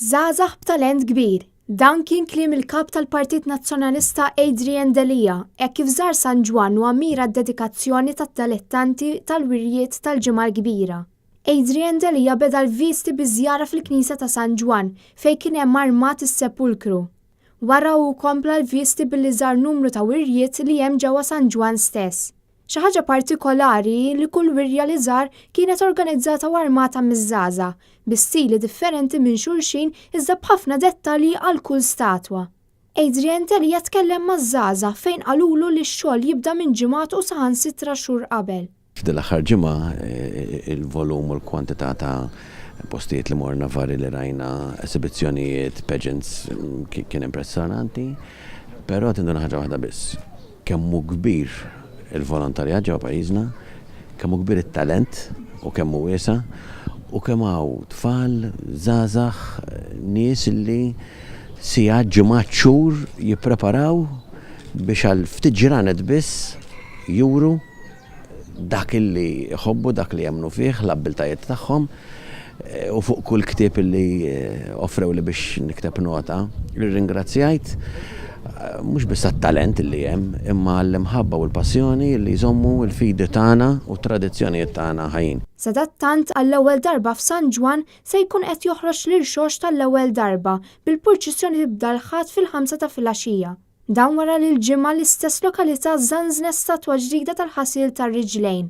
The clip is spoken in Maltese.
Żgħażagħ b'talent kbir. Dan kien kliem il-Kap tal-Partit Nazzjonalista Adrian Delia hekk kif żar San Ġwann u ammira d-dedikazzjoni tad-dalettanti tal-wirjiet tal-Ġimgħa l-Kbira. Adrian Delia beda l-visti bi żjara fil-Knisja ta' San Ġwann fejn kien hemm armat is-sepulkru. Wara hu kompla l-visti billi żar numru ta' wirjiet li hemm ġewwa San Ġwann stess. Xi ħaġa partikolari hi li kull wirja li żar kienet organizzata u armata miż-żgħażagħ, bi stili differenti minn xulxin iżda b'ħafna dettalji għal kull statwa. Adrian Delia tkellem maż-żgħażagħ fejn qalulu li x-xogħol jibda minn ġimgħat u saħansitra xhur qabel. F'din l-aħħar ġimgħa il-volum u l-kwantità ta' postijiet li morna, vari li rajna, esibizzjonijiet, pageants kien impressjonanti. Però tinduna ħaġa waħda biss, kemm hu kbir il-volontarjat ġewwa pajjiżna, kemm hu kbir it-talent u kemm hu wiesa' u kemm hawn tfal, żgħażagħ, nies li sigħat, ġimgħat, xhur jippreparaw biex għal ftit ġranet biss juru dak li jħobbu, dak li jemmnu fih, l-abbiltajiet tagħhom u fuq kull ktieb li offrewli biex nikteb nota, irringrazzjajt mhux biss għat-talent li hemm, imma għall-imħabba u l-passjoni li jżommu l-fidi tagħna u t-tradizzjonijiet tagħna ħajjin. Sadattant, għall-ewwel darba f'San Ġwann se jkun qed joħroġ l-irxoxt għall-ewwel darba, bil-purċissjoni tibda l-Ħadd fil-ħamsa ta' filgħaxija. Dan wara li l-Ġimgħa l-istess lokalità żanżnet statwa ġdida tal-ħasil tar-riġlejn.